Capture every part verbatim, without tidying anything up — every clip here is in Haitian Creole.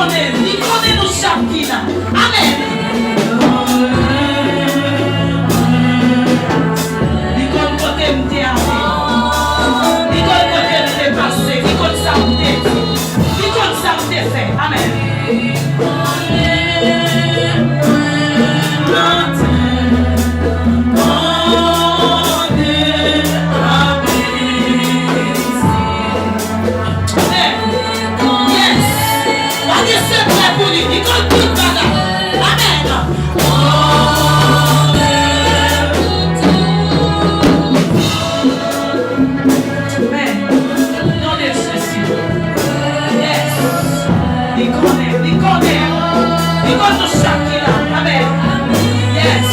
Li konnen nou chak ki la. Amèn. Li konn kote m te ale. Li konn kote m te pase. Li konn sa m te di. Li konn sa m te fè. Amèn. Amèn. Yes. Pa gen sekrè pou li. Li konn tout bagay. Amèn. Amèn. Non de Jezi. Yes. Li konnen, li konnen. Li konn nou chak ki la. Amèn. Yes.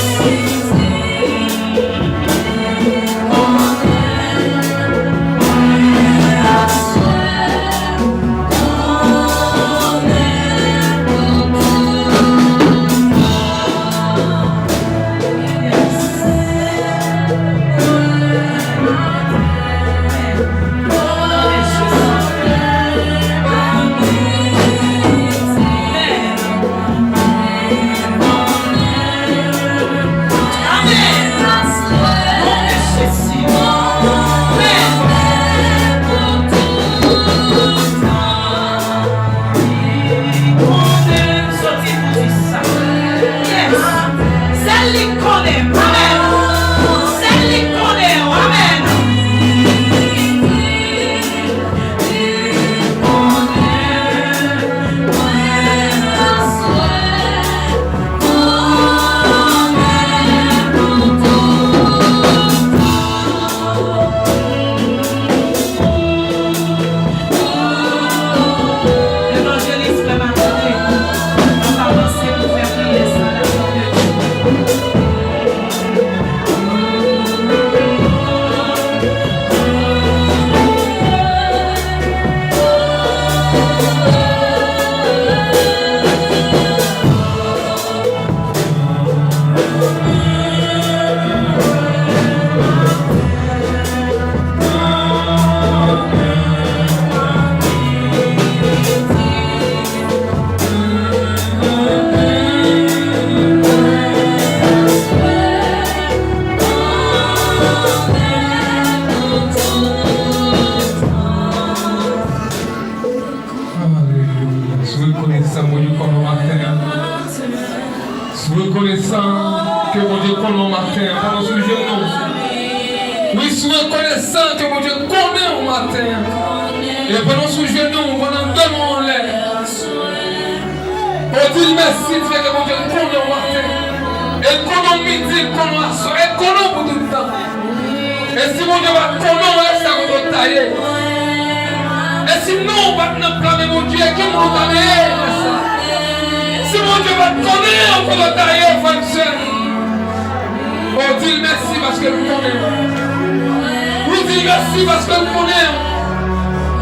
Sèl li k konnen. Amèn. Sèl li k konnen. Amèn. Evanjelis frè Matande, n ap avanse pou fè priyè sa la, non de Jezi. Alelouya. Si w rekonesan Bondye konnen w maten an. Si w rekonesan ke Bondye konnen w maten an, pandan w sou jenou. Wi, si w rekonesan ke Bondye konnen w maten an. E pandan w sou jenou, pandan w dwe men w anlè. O, di l mèsi, di ke Bondye konnen w maten. E l konnen w midi, l konnen w aswè, e l konnen w pou tout tan. E si Bondye pa t konnen w, e sa kote w ta ye. E si non w pa t nan plan men Bondye, ki moun ou ta ye lè sa? Si Bondye pa t konnen w, kote w ta ye, frè m, sè m? O, di l mèsi paske l konnen w. Wi, di l mèsi paske l konnen w.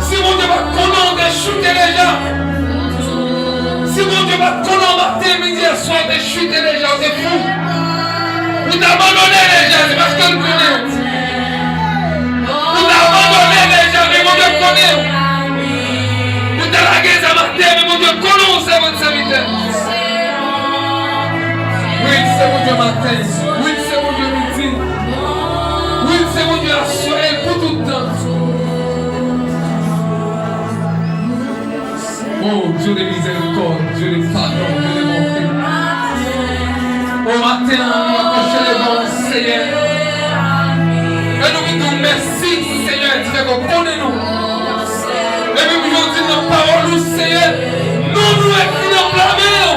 Si Bondye pa t konnen w, w te chute deja. Si Bondye pa t konnen w maten, midi, aswè, w te chute deja, w te fou. Ou t abandone deja, se paske l konnen w. Ou t abandone deja, men Bondye konnen w. Ou t lage zam atè, men Bondye konnen w, sèvant, sèvitè. Wi, l se Bondye maten. Wi, l se Bondye midi. Wi, l se Bondye aswè, e pou tout tan. Oh, Dieu de miséricorde, Dieu de pardon, Dieu de bonté. O maten an, nou akwoche devan w, Senyè. E nou vin di w mèsi, Senyè, di fè ke w konnen nou. E menm jan w di nan pawòl ou, Senyè, non nou ekri nan pla men w.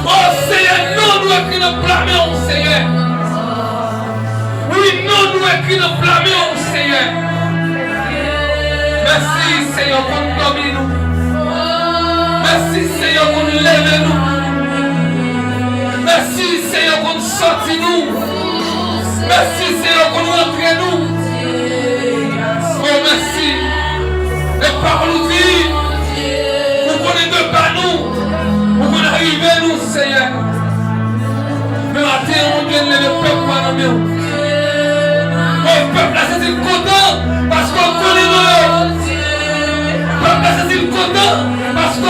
O Senyè, non nou ekri nan pla men w, Senyè. Wi, non nou ekri nan pla men w, Senyè. Mèsi, Senyè, w konn dòmi nou. Mèsi, Senyè, w konn leve nou. Mèsi, Senyè, w konn sòti nou. Mèsi, Senyè, w konn rantre nou. O, mèsi. E pawòl ou di, ou konnen depa nou, ou konnen rive nou, Senyè. Men maten an, Bondye, n leve pèp ou a nan men w. O, pèp la santi l kontan paske w konnen non yo. Pèp la santi l kontan paske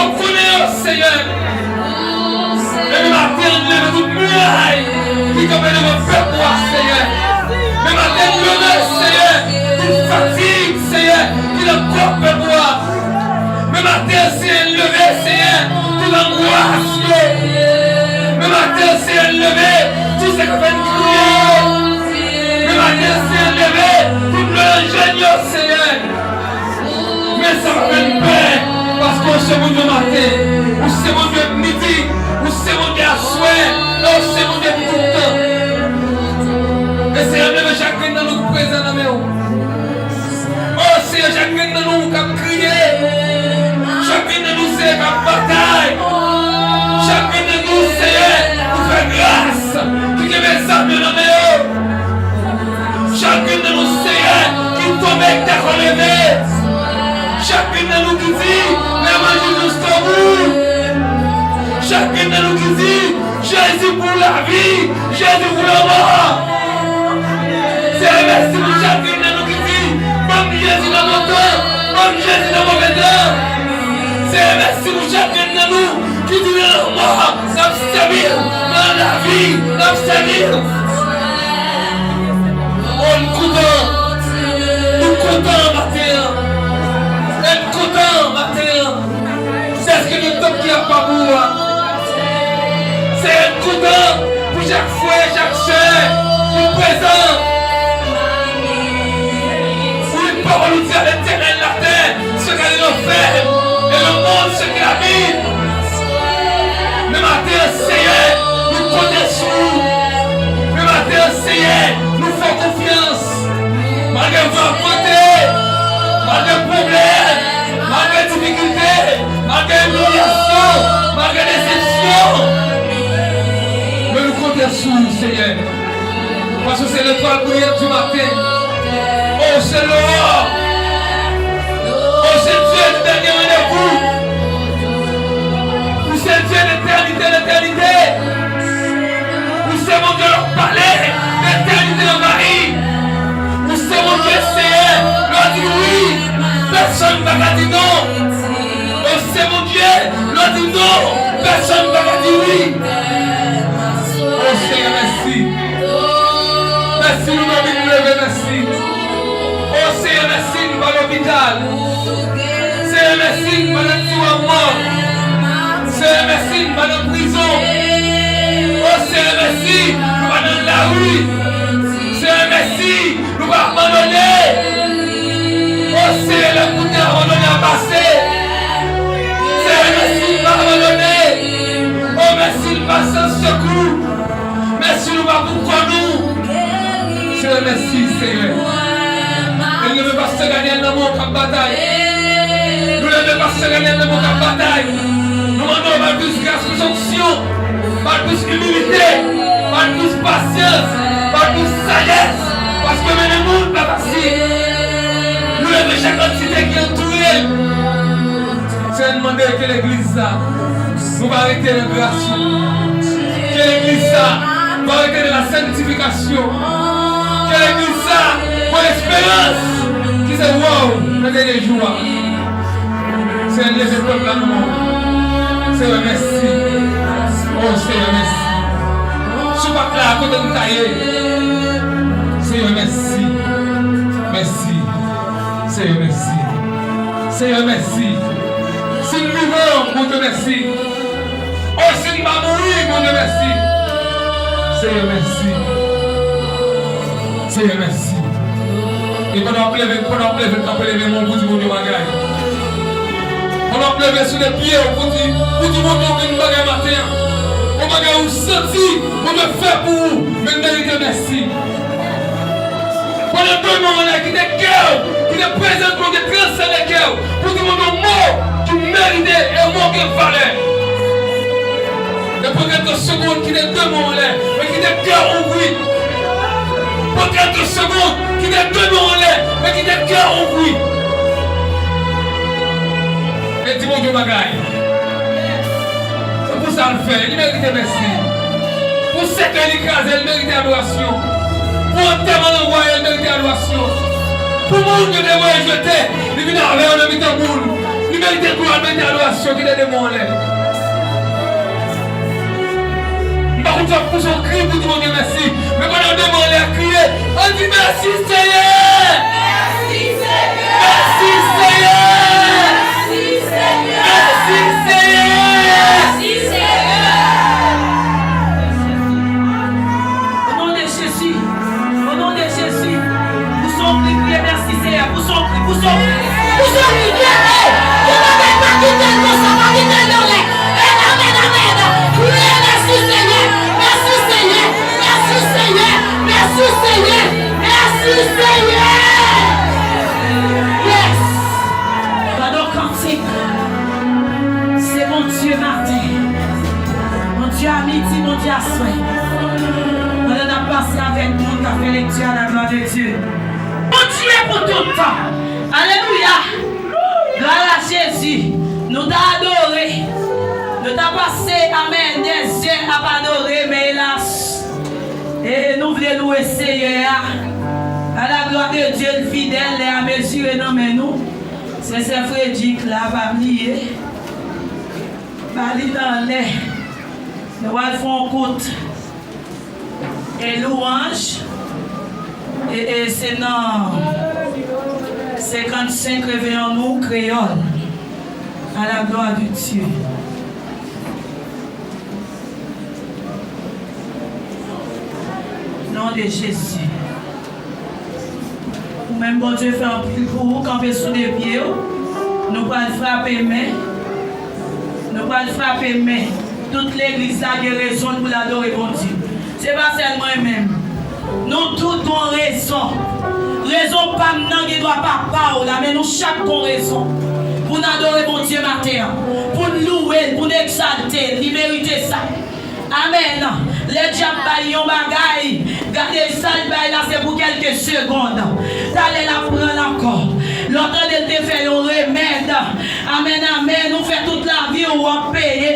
Fè n pè, paske w se Bondye maten, ou se Bondye midi, ou se Bondye aswè, e w se Bondye tout tan. E Seyè, m leve chak grenn nan nou ki prezan nan men w. O Seyè, chak grenn nan nou k ap kriye, chak grenn nan nou, Seyè, k ap batay, chak grenn nan nou, Seyè, ou fè gras, ki kenbe zam yo nan men yo. Chak grenn nan nou, Seyè, ki tonbe, ki dakò leve. Chak grenn nan nou ki di, levanjil jusqu'au bout. Chak grenn nan nou ki di, Jezi pou lavi, Jezi pou lanmò. Seyè, mèsi pou chak grenn nan nou ki di, ban m Jezi nan bon tan, ban m Jezi nan move tan. Seyè, mèsi pou chak grenn nan nou ki di nan lanmò, n ap sèvi w, nan lavi, n ap sèvi w. O, n kontan, nou kontan maten an. E n kontan maten an. Dèske nou tanp ki ap pa pou ou a. Seyè, n kontan pou chak frè, chak sè ki prezan. Wi, pawòl ou di a, Letènèl, la terre, ce qu'elle est, l'enfer, et le monde, ce qu'il habite. Men maten an, Seyè, nou konte sou ou. Men maten an, Seyè, nou fè w konfyans. Malgre van ap vante, malgre pwoblèm, malgre difikilte, malgre imilyasyon, malgre desepsyon, men nou konte sou ou, Seyè. Paske w se letwal briyant di maten. O, w se lowò. O, w se Dye di dènye randevou. Ou se Dye letènite, letènite. Ou se Bondye lè w pale, letènite anvayi. Ou se Bondye, Seyè, lè w di wi, pèsonn pa ka di non. Ou se Bondye, lè w di non, pèsonn pa ka di wi. O Seyè, mèsi. Mèsi, nou pa vin leve, mèsi. O Seyè, mèsi, nou pa lopital. Seyè, mèsi, nou pa nan tiwa mò. Seyè, mèsi, nou pa nan prizon. O Seyè, mèsi, nou pa nan lari. Seyè, mèsi, nou pa abandone. O Seyè, lè moun te abandone a pase. Seyè, mèsi, nou pa abandone. O, mèsi, nou pa san sekou. Mèsi, nou pa pou kò nou. Seyè, mèsi, Seyè. E nou leve pastè Daniel nan men w k ap batay. Nou leve pastè Daniel nan men w k ap batay. Nou mande w ba l plis gras, plis onksyon, ba l plis imilite, ba l plis pasyans, ba l plis sajès. Paske mennen moun pa fasil. Nou leve chak antite ki antoure l. Seyè, n mande ke legliz sa, nou va rete nan gras ou. Ke legliz sa, nou va rete nan la sanktifikasyon. Ke legliz sa, pran esperans ki se wè w nan dènye jou a. Seyè, n leve pèp la nan men w. Seyè, mèsi. O, Seyè, mèsi. Si w pa t la, kote n ta ye? Seyè, mèsi. Mèsi. Seyè, mèsi. Seyè, mèsi. Si n vivan, Bondye, mèsi. O, si n pa mouri, Bondye, mèsi. Seyè, mèsi. Seyè, mèsi. E pandan w ap leve, pandan w ap leve, kanpe leve men w pou di Bondye yon bagay. Pandan w ap leve sou de pye w pou di, pou di Bondye yon grenn bagay maten an. Yon bagay ou santi Bondye fè pou ou, men merite mèsi. Pandan de men w anlè, kite kè w, kite prezans Bondye transande kè w, pou di Bondye yon mo ki merite e yon mo ki gen valè. E pran kèlke segonn, kite de men w anlè, men kite kè w ouvri. Pran kèlke segonn, kite de men w anlè, men kite kè w ouvri. E di Bondye yon bagay. Se pou sa l fè. Li merite mèsi. Pou sèkèy li kraze, li merite adorasyon. Pou antèman l anvoye, li merite adorasyon. Pou moun yo te voye jete, li vin avè yo nan mitan moun. Li merite glwa, li merite adorasyon. Kite de men w anlè. M pa konn si w ap pouse yon kri pou di Bondye mèsi. Men pandan de men w anlè, kriye. Ann di mèsi, Seyè! Mèsi, Seyè! Mèsi, Seyè! O non de Jezi, o non de Jezi, pouse yon kri, kriye mèsi, Seyè, pouse yon kri, pouse yon kri, pouse yon kri, kriye! Yes! Yes! Pandan kantik, se Bondye maten. Bondye a midi, Bondye a swè. Pandan n ap pase avèk nou, n ka fè lekti a la glwa de Dye. Bondye pou tout tan. Alelouya! Glwa a Jezi. Nou ta adore. Nou ta pase, amèn, dèzè ap adore, men elas. E nou vle louwe Seyè a. A la glwa de Dye, l fidèl, lè a mezire nan men nou. Se sè Frederick la, pa bliye. Ba li nan lè. Nou pral fè yon kout e louanj. E, e se nan senkannsenk Reveillons-nous Créole. À la gloire de Dieu. Non de Jezi. Ou menm Bondye fè anpil pou ou, kanpe sou de pye w. Nou pral frape men. Nou pral frape men. Tout legliz la gen rezon l pou l adore Bondye. Se pa sèl mwen menm. Nou tout gon rezon. Rezon pa m nan gen dwa pa pa w la, men nou chak gon rezon pou n adore Bondye maten an, pou n louwe l, pou n egzalte l. Li merite sa. Amèn. Lè dyab bay yon bagay, gade sa l bay la, se pou kèlke segonn. Talè l ap pran l ankò. Lè w tande l te fè yon remèd. Amèn, amèn. Ou fè tout lavi w, w ap peye.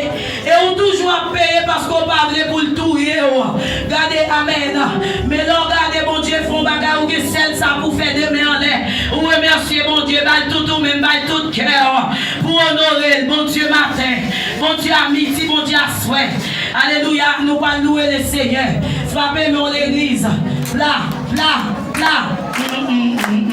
E ou toujou ap peye paske w pa vle pou l touye w. Gade, amèn. Men lè w gade Bondye fè yon bagay, ou gen sèl sa pou fè de men anlè. Ou remèsye Bondye, ba l tout ou menm, ba l tout kè w pou onore l. Bondye maten, Bondye a midi, Bondye a swè. Alelouya, nou pral louwe Leseyè. Frape men w legliz. Pla, pla, pla. Mm, mm, mm.